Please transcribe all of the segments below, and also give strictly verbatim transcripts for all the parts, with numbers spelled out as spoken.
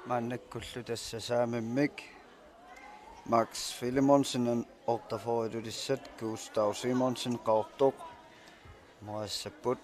Maannakkullu tassa saamimmik Max Filemonsen, N otteogfyrre Ilulissat, Gustav Simonsen, Qaqortoq, moorassapput.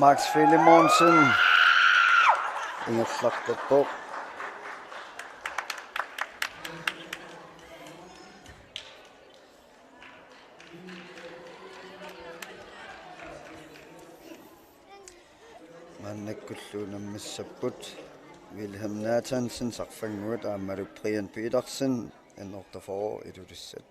Max Filemonsen ingerlaqqippoq. Maannakkullu unammissapput Wilhelm Nathansen, Sarfannguit, aammalu Brian Petersen, N otteogfyrre Ilulissat.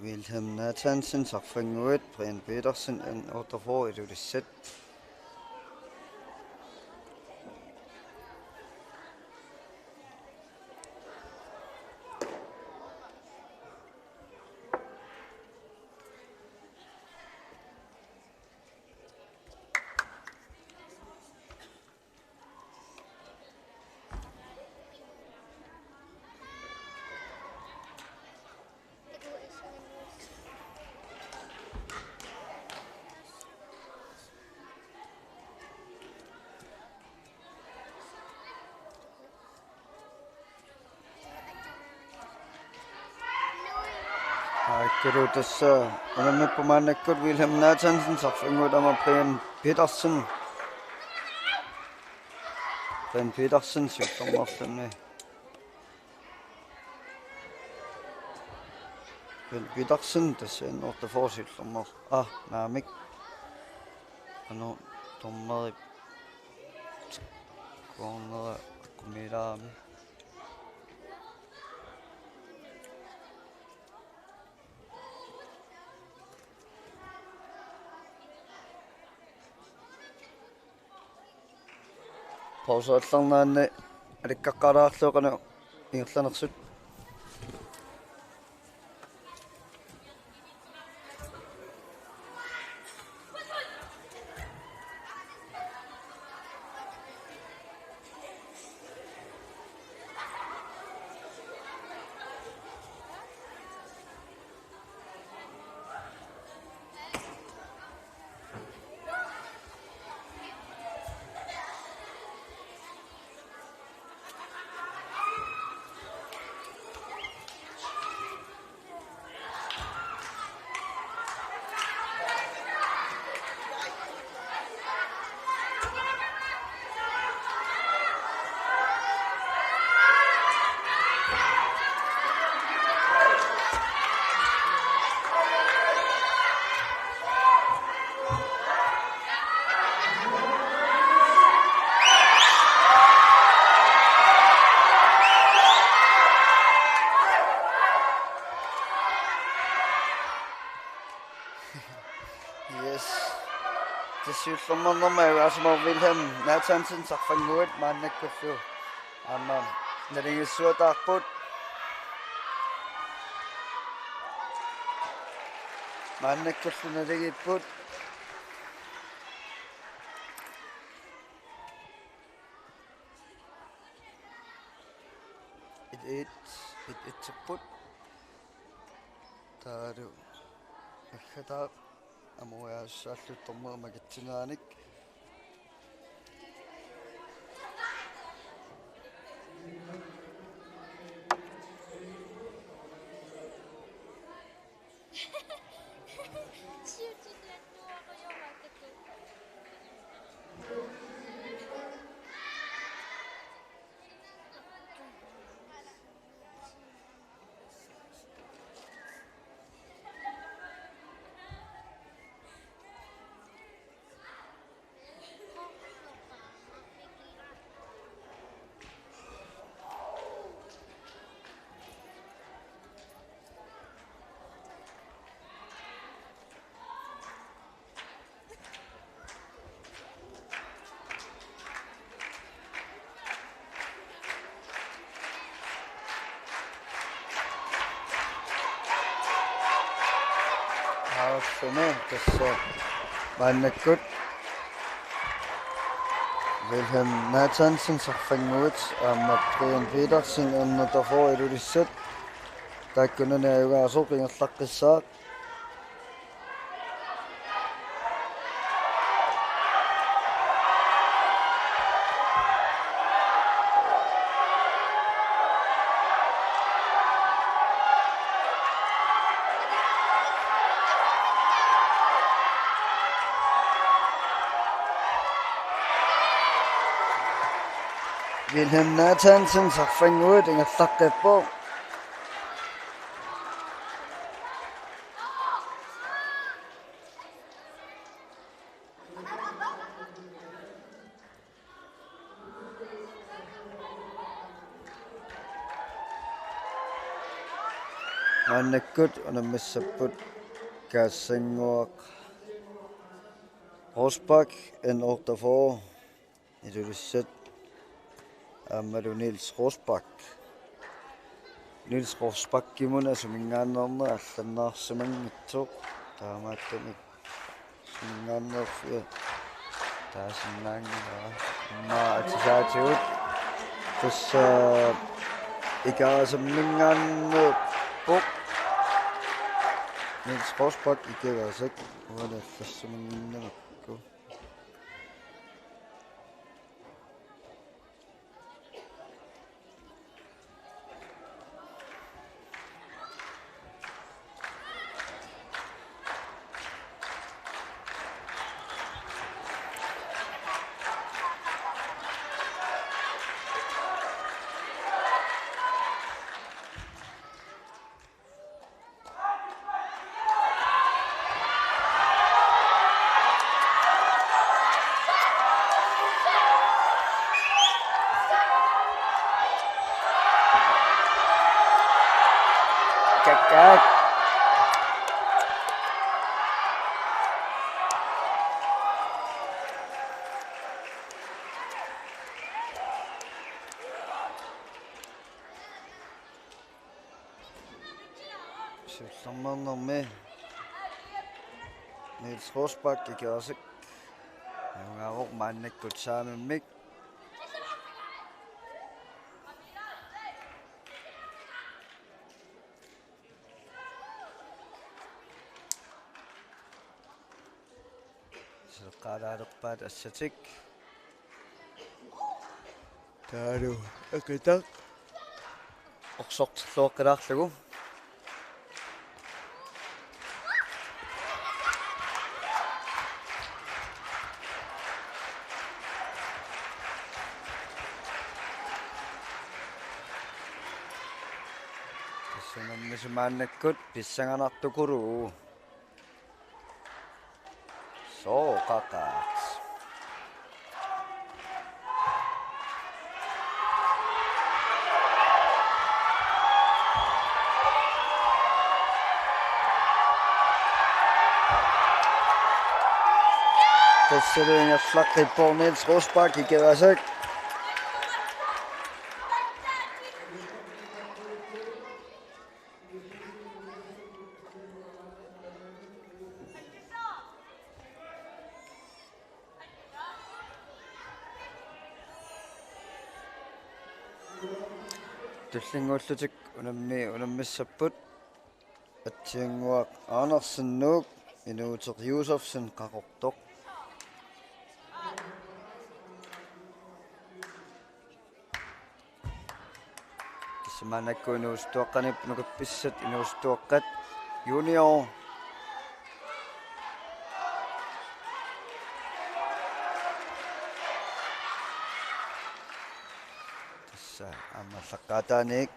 Wilhelm Nathansen, Sarfannguit, Brian Petersen, N otteogfyrre Ilulissat. Aakkulu tassa unammipput maannakkut Wilhelm Nathansen, Sarfannguit, aamma Brian Petersen. Brian Petersen siullermeerluni. Brian Petersen tassa N otteogfyrre siullermeer-, aa, naamik. Qanoq dommerip corneri akkumiilaarami. Pauserallarnaanni alikkaqqaalaarlugu qanoq ingerlanersut. Yes. Tassa siullermeernermi aasama Wilhelm Nathansen, Sarfannguit, maannakkullu aamma naligiissuataarput. Maannakkullu naligiipput. Et et, et et-erput. Taavalu aggataaq amoriaassallugu dommerit makitsineranik. Aarlumi tassa maannakkut Wilhelm Nathansen sarfannguit aamma Brian Petersen N otteogfyrre Ilulissat taakkunani ajugaasoq ingerlaqqissaaq. Wilhelm Nathansen sarfannguit ingerlaqqippoq. Maannakkut unammissapput Kassannguaq Rosbach N otteogfyrre Ilulissat aammalu Niels Rosbach. Niels Rosbachimut asuminngaanneerneq allannaarsimanngitsoq taamaattumik asuminngaanneerfia taasinnaanngilaq immaqa atisaatigut tassa Ikerasamminngaanneerpoq Niels Rosbach Ikerasak uani allassimannginnamikku. Kakkaak. Siullermeernermi Niels Rosbach Ikerasak. Ajungaavoq maannakkut saamimmik. Sileqqaalaalerpaat assatik. Taavalu Akitaq orsortilluaqqilaarlugu. Tassunga maannakkut pissanganartukuluuvoq. Sooqaqaat. Tassalu ingerlaqqippoq Niels Rosbach Ikerasak. Tullinnguullutik unammi-, unammissapput Atsiannguaq Andersen Nuuk, Inuuteq Josefsen Qaqortoq. Tassa maannakkut inuusuttuaqqanit nukappissat inuusuttuaqqat junior. Tassa aamma aallaqqaataaniit.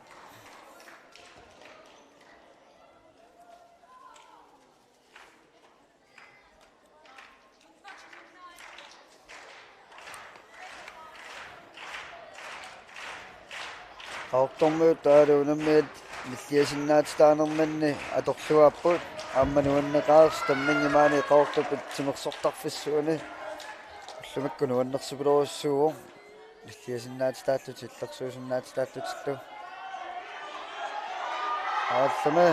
Qaqortormiut taavalu unammiit nilliasinnaatitaanerminni atorluaapput. Aamma nuanneqaaq stammingi maani Qaqortup timersortarfissuani. Ullumikkut nuannersipilorujussuuvoq. Nilliasinnaatitaallutik illersuisinnaatitaallutillu. Aallami.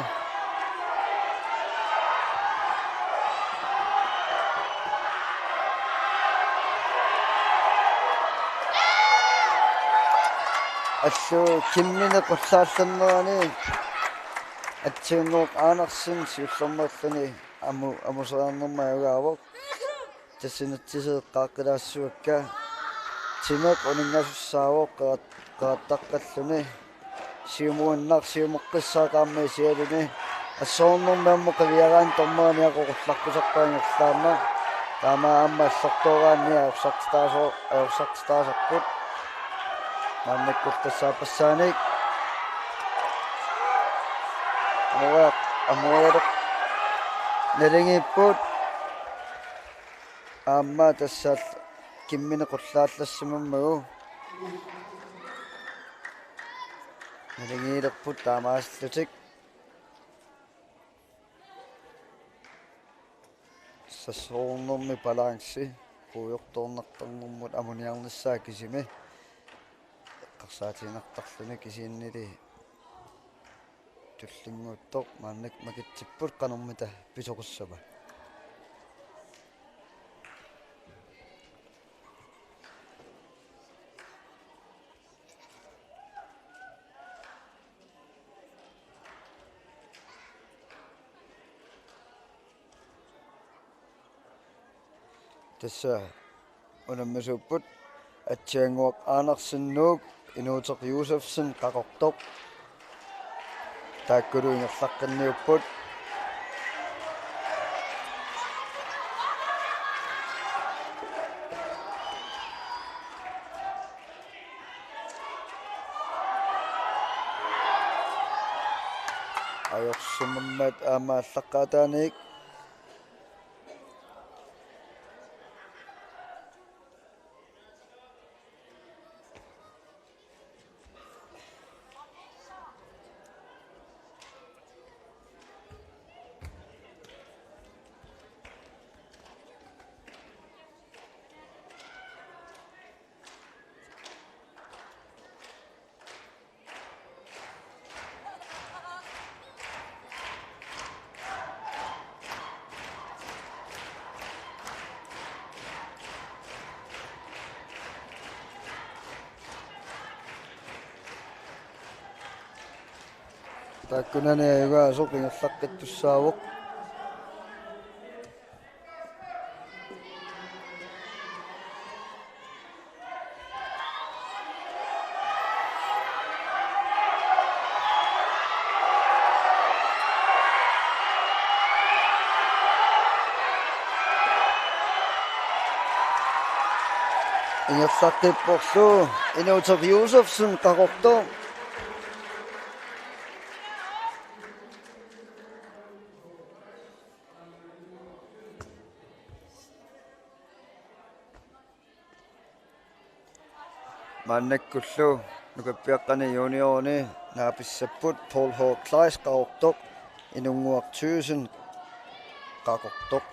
Allu Kimmini qullaallannerani Atsiannguaq Andersen siullermeerluni amu-, amuseriarnermut ajugaavoq. Tassa nutsersuut eqqaaqqilaassavakka. Timeq uninngasussaavoq qerat-, qerattaqqalluni. Siumuinnaq siumoqqissaaq aamma isigaluni. Assorsuarnermi aamma qiviaraanni dommerini aqoqullaqqusarpaa ingerlaannaq. Taama aamma allortooraanni ajorsartitaaso-, ajorsartitaasarput. Maannakkut tassa aappassaanik. Amuaq, amuaq. Naligiipput. Aamma tassa Kimmini qullaallassimammagu. Naligiilerput taamaasillutik. Assorsuarnermi balanci puigortoornartarnermut amuniarnissaa kisimi eqqarsaatiginartarluni kisiannili tullinnguuttoq maannakkut makitsipput qanormita pisoqassava. Tassa unammisuupput Atsiannguaq Andersen nuuk, Inuuteq Josefsen Qaqortoq. Taakkulu ingerlaqqinniupput. Ajorsimammat aamma aallaqqaataaniit. Taakkunani ajugaasoq ingerlaqqittussaavoq. Ingerlaqqipporlu Inuuteq Josefsen Qaqortoq. Maannakkullu nukappiaqqani juniorini naapissapput Paul H. Kleist Qaqortoq, Inunnguaq Thyssen Qaqortoq.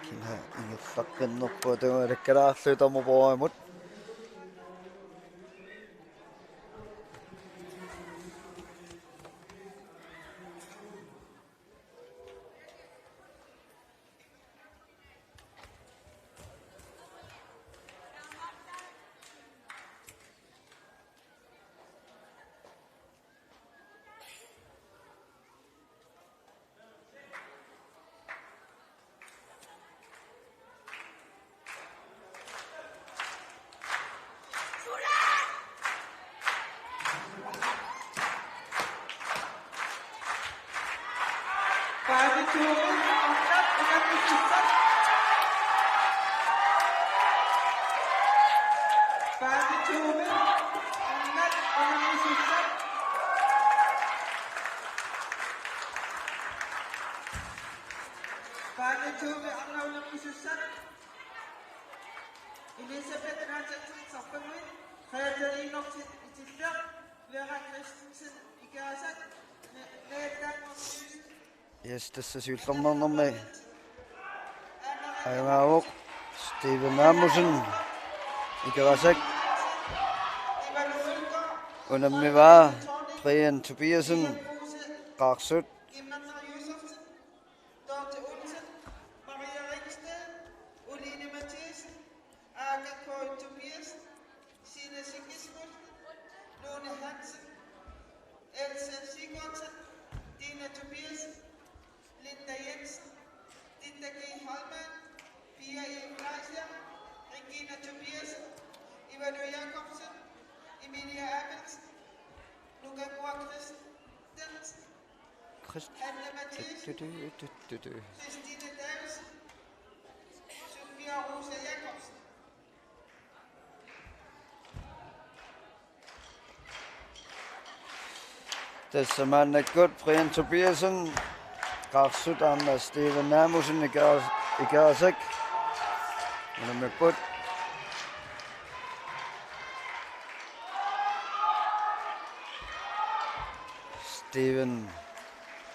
Kina ingerlaqqinnerput tamakku ilakkalaarlugit tamarmik bordimut. Elizabeth Hansen, Sarpanguit. Frederik Enoksen, Itilleraq, Vera Christensen, Ikerasak, Nathan Mortensen. Yes, tassa siullermeernermi ajugaavoq Steven Amundsen, Ikerasak. Unammivaa Brian Tobiassen, Qarsut. Dorte Olsen, Maria Ringsted, Uline Mathiesen, Aka K. Tobiassen, Signe Sigismundsen, Lone Hansen, Else Sigurdsen, Dina Tobiassen, Linda Jensen, Linda G. Holman, Pia E. Fleischer, Regina Tobiassen, Ivano Jakobsen, Emilia Abelsen, Luka Moa Christensen, Christ- Hanne Mathiesen, du, du, du, du, du. Christine Davidsen, Sofia Rosa Jakobsen. Tassa maannakkut Brian Tobiassen, Qarsut, aamma Steven Amundsen, Ikera-, Ikerasak. Unammipput. Steven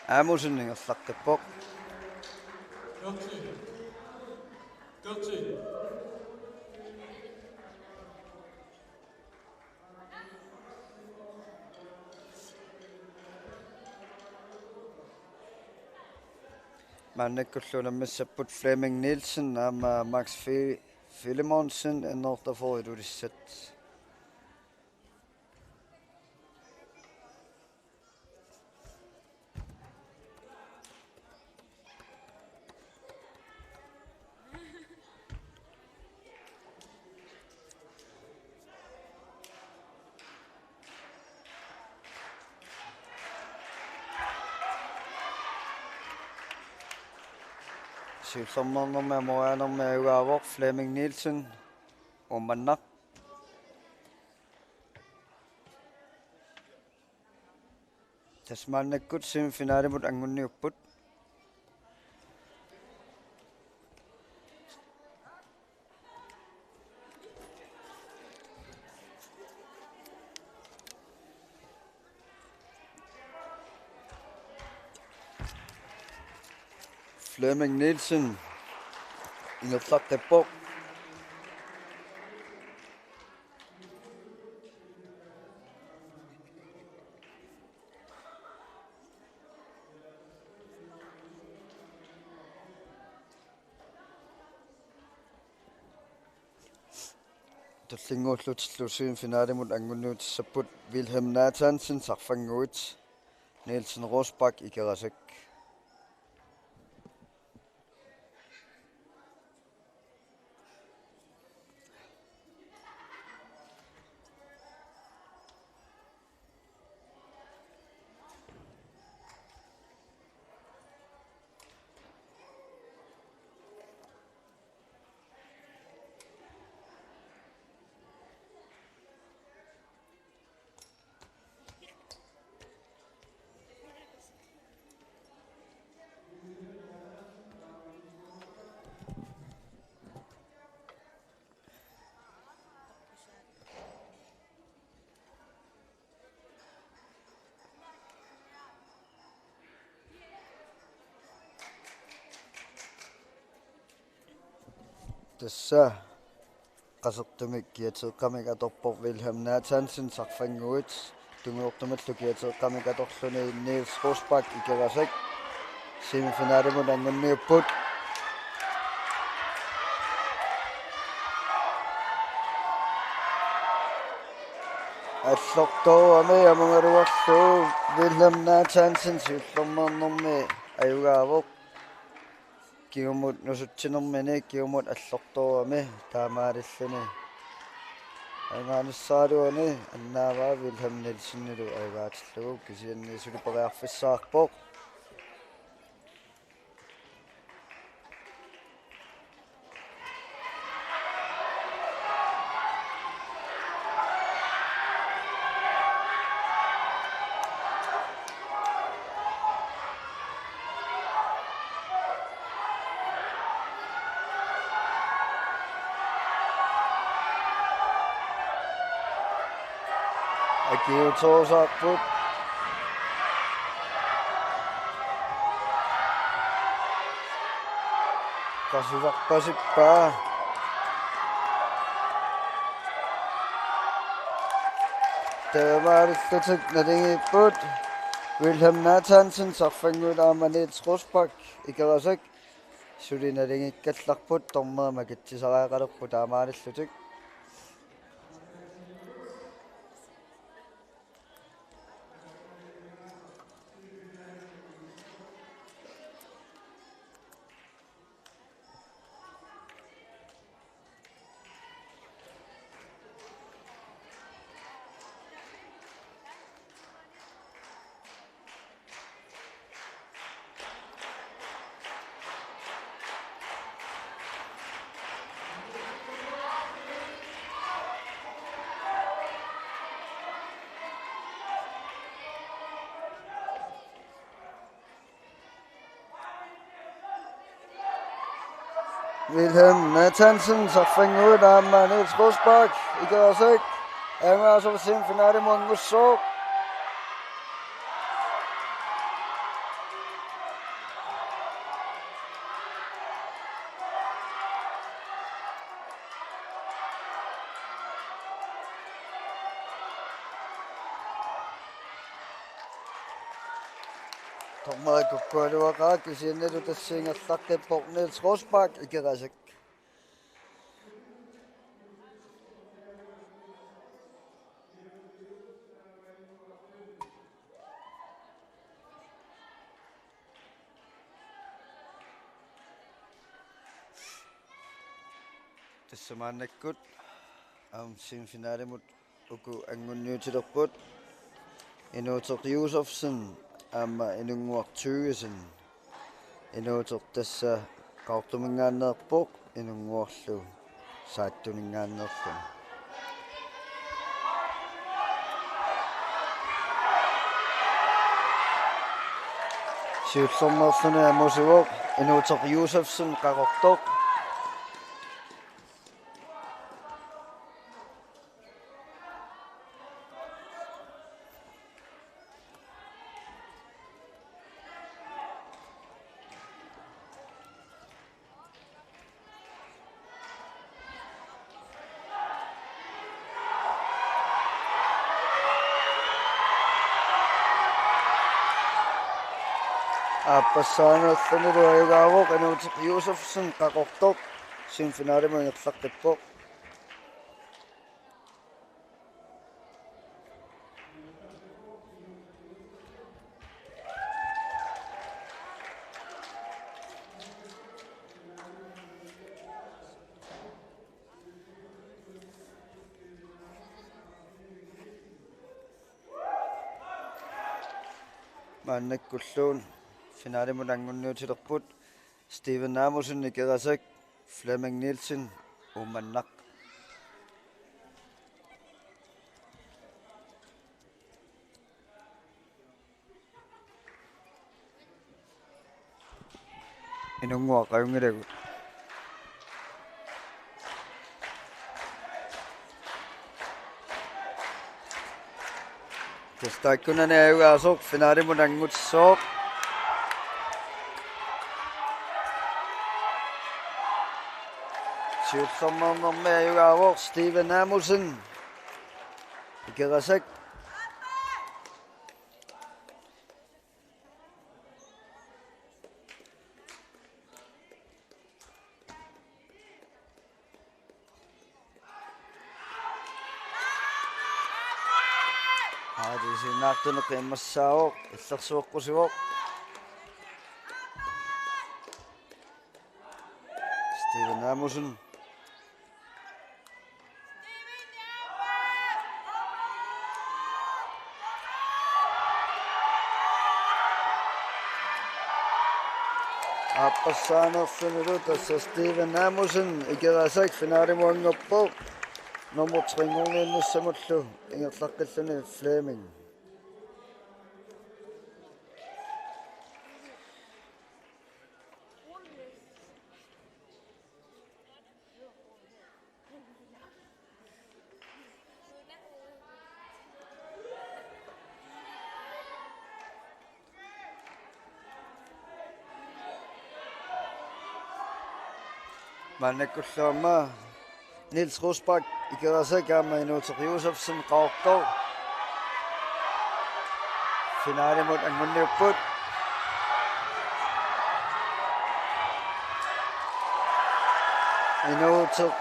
Amundsen ingerlaqqippoq. Maannakkullu unammissapput Flemming Nielsen aamma Max Fi-, Filemonsen, N otteogfyrre Ilulissat. Siullermeernermi amoriaanermi ajugaavoq Flemming Nielsen, Uummannaq. Tassa maannakkut semifinalimut anngunniupput. Flemming Nielsen ingerlaqqippoq. Tullinnguullutillu semifinalimut anngunniutissapput Wilhelm Nathansen, Sarfannguit, Nielsen Rosbach, Ikerasak. Tassa Qasertumik kiateeqqamik atorpoq Wilhelm Nathansen, Sarfannguit, tungujortumallu kiateeqqamik atorluni Niels Rosbach, Ikerasak, semifinalimut anngunniupput. Allortoorami amugaluarlugu Wilhelm Nathansen siullermeernermi ajugaavoq. Kingumut nusutsinermini kingumut allortoorami taamaalilluni ajugaanissaraluani annaavaa Wilhelm Nielsenilu ajugaatillugu, kisianni suli periarfissaqarpoq. Kiutoosarput. Qasularpasippaa. Taamaalillutik naligiipput. Wilhelm Nathansen, sarfannguit aamma Niels Rosbach, Ikerasak, suli naligiikkallarput, dommeri makitsisariaqalerpoq taamaalillutik. Wilhelm Nathansen, sarfannguit aamma Niels Rosbach, Ikerasak, ajugaasoq semifinalimut anngussooq. Dommeri kukkualuaqaaq, kisiannili tassa ingerlaqqippoq Niels Rosbach, Ikerasak. Tassa maannakkut aamma semifinalimut uku anngunniutilerput. Inuuteq Josefsen aamma Inunnguaq Thygesen. Inuuteq tassa Qaqortuminngaanneerpoq, Inunnguarlu Saattuninngaanneerluni. Siullermeerluni amusivoq Inuuteq Josefsen, Qaqortoq. Aappassaanerlunilu ajugaavoq Inuuteq Josefsen, Qaqortoq, semifinalimut ingerlaqqippoq. Maannakkulluunniit finalimut anngunniutilerput Steven Amundsen, Ikerasak, Flemming Nielsen, Uummannaq. Inunnguaq ajunngilagut. Tassa taakkunani ajugaasoq finalimut anngussooq. Siullermeernermi ajugaavoq Steven Amundsen, Ikerasak. Aatisiinnaartunik qiimmassaavoq, illersueqqusivoq. Steven Amundsen. Aappassaanerlunilu tassa Steven Amundsen, Ikerasak, finalimut annguppoq. Nummer tre-nngorniinnissamullu ingerlaqqilluni Flemming. Maannakkullu aamma Niels Rosbach Ikerasak aamma Inuuteq Josefsen Qaqortoq finalimut anngunniupput. Inuuteq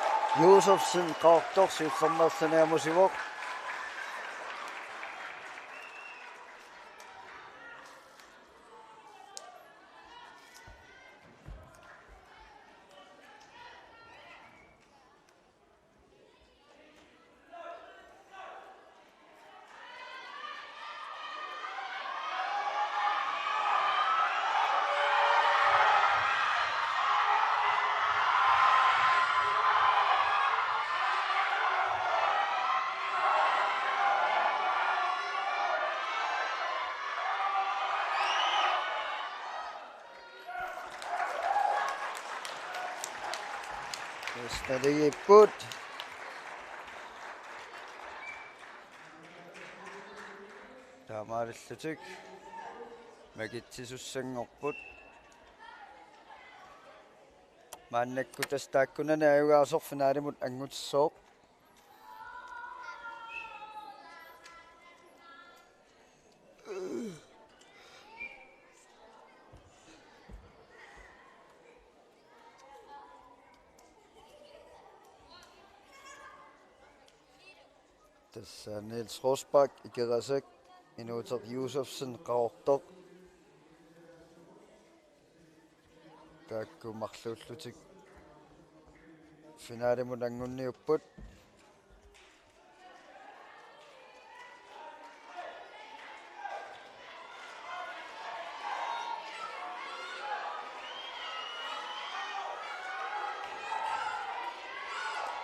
Josefsen Qaqortoq siullermeerluni amusivoq. Stadigipput. Taamaalillutik makitsisussanngorput. Maannakkut tassa taakkunani ajugaasoq finalimut anngutissooq. Tassa Niels Rosbach Ikerasak, Inuuteq Josefsen Qaqortoq. Taakku marluullutik finalimut anngunniupput.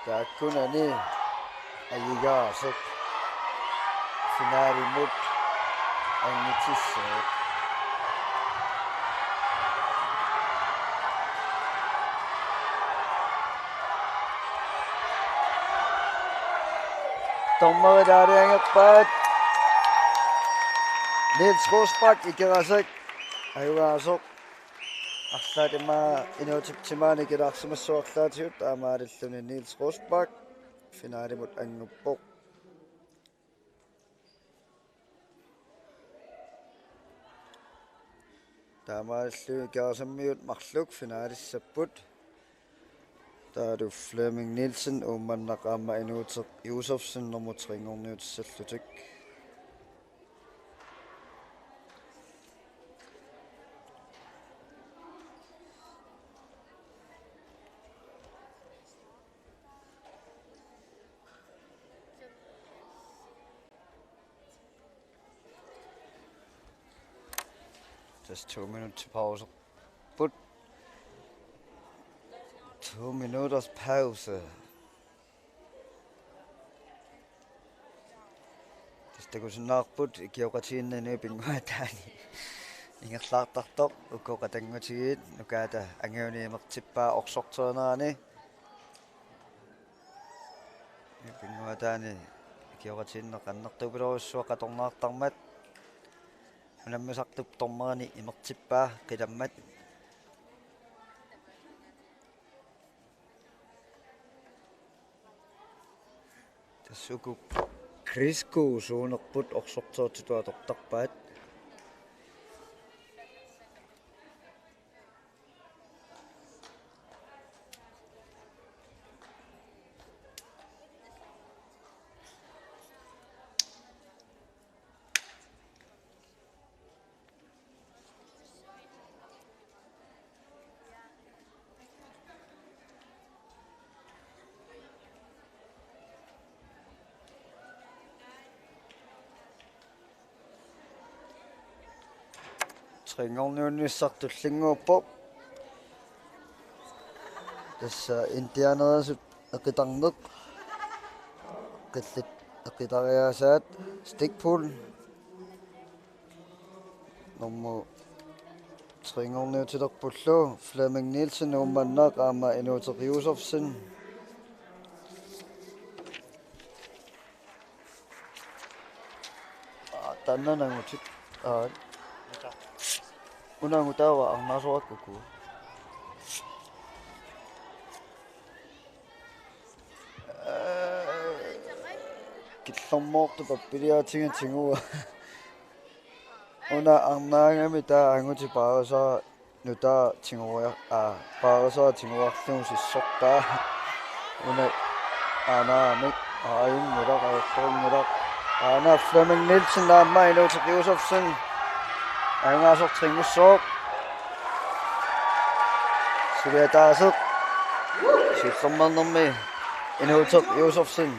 Taakkunani ajugaasoq finalimut anngutissooq. Dommerit aalajangerpaat. Niels Rosbach Ikerasak ajugaasoq. Arlaat ima inuutip timaani kilaarsimassuarlaatigut taamaalilluni Niels Rosbach finalimut annguppoq. Taamaalilluni Ikerasammiut marluk finalissapput. Taavalu Flemming Nielsen Uummannaq aamma Inuuteq Josefsen nummer tre-nngorniutissallutik. Just to minutters pause. But to minutters pause. Tassa takusinnaavarput ikioqatigiinnermi pinnguaataani ingerlaartartoq, uku qatanngutigiit Nukaata angajuni imertippaa orsorterinerani. Pinnguaataani ikioqatigiinneq annertupiloorujussuaq atorneqartarmat. Unammisartup dommerini imertippaa qilammat. Tassa uku Krisko suunerput orsorterititut atortarpaat. Tre-nngorniunnissaq tullinnguuppoq. Tassa indianerisut eqitarneq. Qillit eqitariaasaat Stig Poulsen. Nummer tre-nngorniutilerpullu Flemming Nielsen Uummannaq aamma Inuuteq Josefsen. Aa, taanna nangutit. Aa. Una angutaava arnaasorakku. Killormoortoq pappiliaatiga tiguaa. Una arnaagami taava angutit paarisara nutaaq tiguar-, aa, paarisara tiguarlugu sissortaa. Una aanaamik, aajunngilaq, ajortorinngilaq. Aana Flemming Nielsen aamma Inuuteq Josefsen. Ajugaasoq tringussooq. Suliataaseq. Siullermeernermi Inuuteq Josefsen.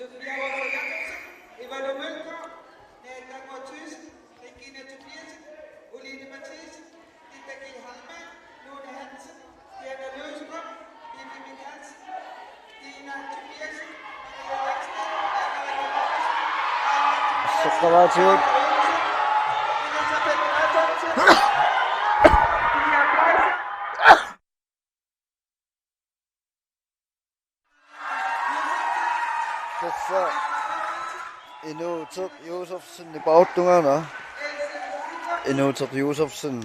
Sofia Otto Jakobsen, Eva Mølgaard, Nathan Thygesen, Regina Tobiassen, Oline Mathiesen, Ditte G. Heilmann, Lone Hansen, Diana Løvstrøm, Bibi Mikaelsen, Dina Tobiassen, Maria Langstedt, Anna Maria Olsen, Anna Soqalaatigut. Elisabeth Adamsen, Pia Kaiser. Tassa Inuuteq Josefsen nipaartungaana. Inuuteq Josefsen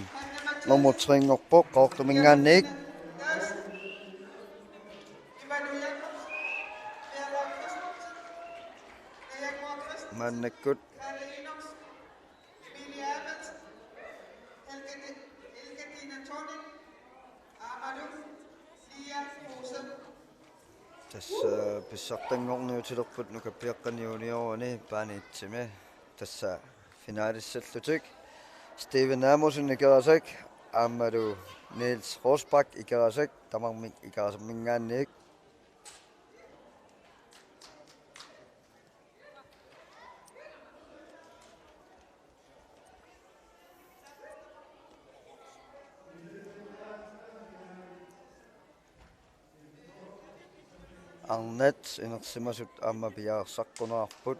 nummer tre-nngorpoq Qaqortuminngaanniit. Maannakkut tassa pissartanngorniutilerput nukappiaqqani juniorerne baane et-imi. Tassa finalissallutik Steven Amundsen Ikerasak aammalu Niels Rosbach Ikerasak, tamarmik Ikerasamminngaanniit. Arnat inersimasut aamma piareersaqquneqarput.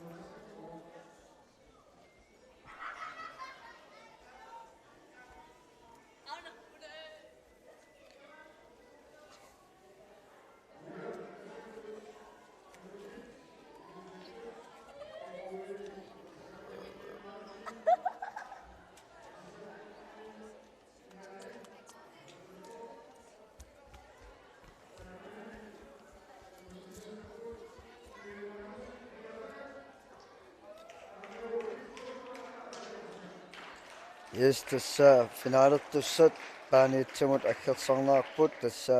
Yes, tassa finalertussat baane et-imut aggersarneqarput, tassa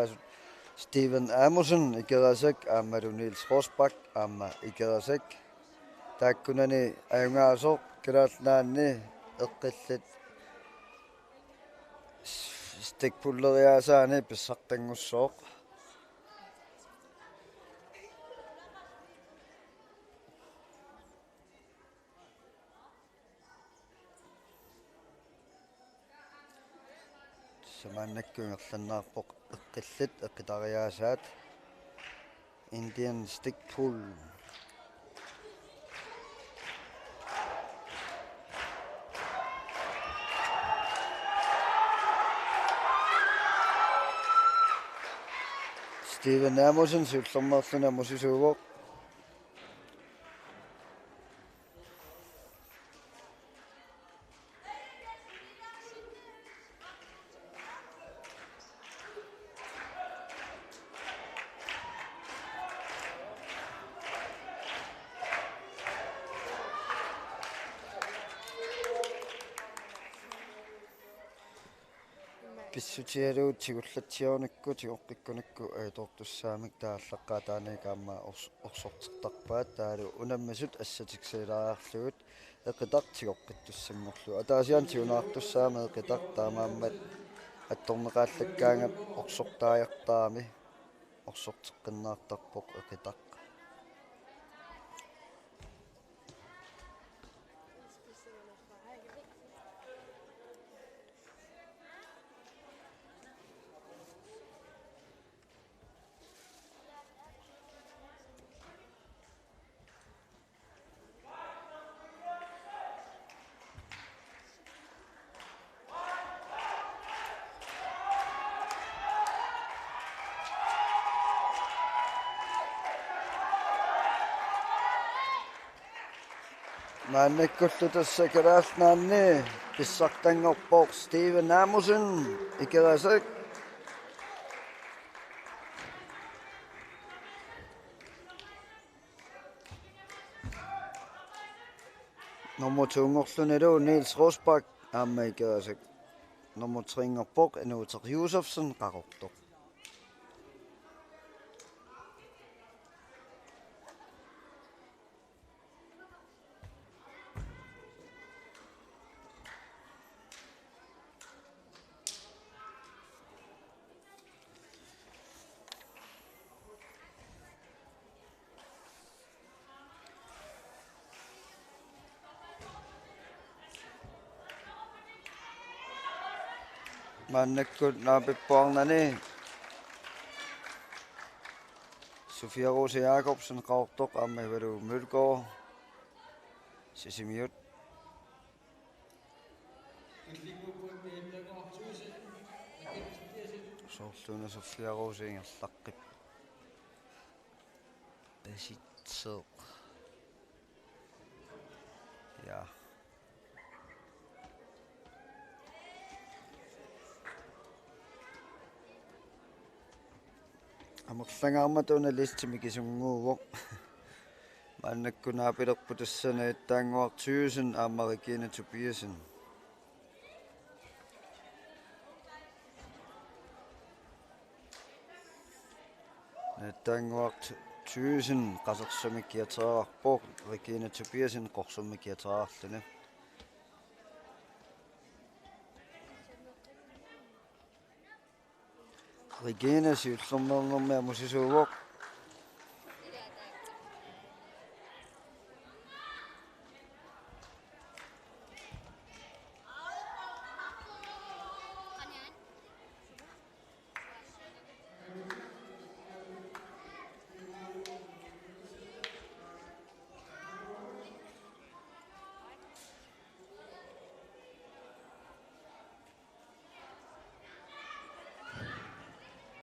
Steven Amundsen Ikerasak aammalu Niels Rosbach aamma Ikerasak. Taakkunani ajugaasoq Kalaallit Nunaanni eqqillit stikpulleriaasaani pissartanngussooq. Tassa maannakkut ingerlanneqarpoq eqqillit eqitariaasaat. Indian Stick Pull. Steven Amundsen siullermeerluni amusisuuvoq. Pissutigalugu tigullatsiarunikku tigoqqikkunikku ajutoortussaamik taallaqqaataaniik aamma ors-, orsortertarpaat, taavalu unammisut assatiksilaariarlugit eqitaq tigoqqittussanngorlugu. Ataasiaannaq tigunaartussaammat eqitaq, taamaammat attorneqaallakkaangat orsortaajartarami orsorteqqinnaartarpoq eqitaq. Maannakkullu tassa Kalaallit Nunaanni pissartanngorpoq Steven Amundsen, Ikerasak. Nummer to-nngorlunilu Niels Rosbach aamma Ikerasak. Nummer tre-nngorpoq Inuuteq Josefsen, Qaqortoq. Maannakkut naapippoq arnani Sofia Rose Jacobsen, Qaqortoq, aamma Ivalu Mølgaard, Sisimiut. Soorlu una Sofia Rose ingerlaqqippoq. Basitseq. Ja. Amerlangaarmat una listimi kisunnguuvoq. Maannakkut naapilerput tassa Najattaannguaq Thygesen aamma Regine Tobiassen. Najattaannguaq Thygesen qasersumik kiateriarpoq, Regine Tobiassen qorsummik kiateriarluni. Regine siullermeernermi amusisuuvoq,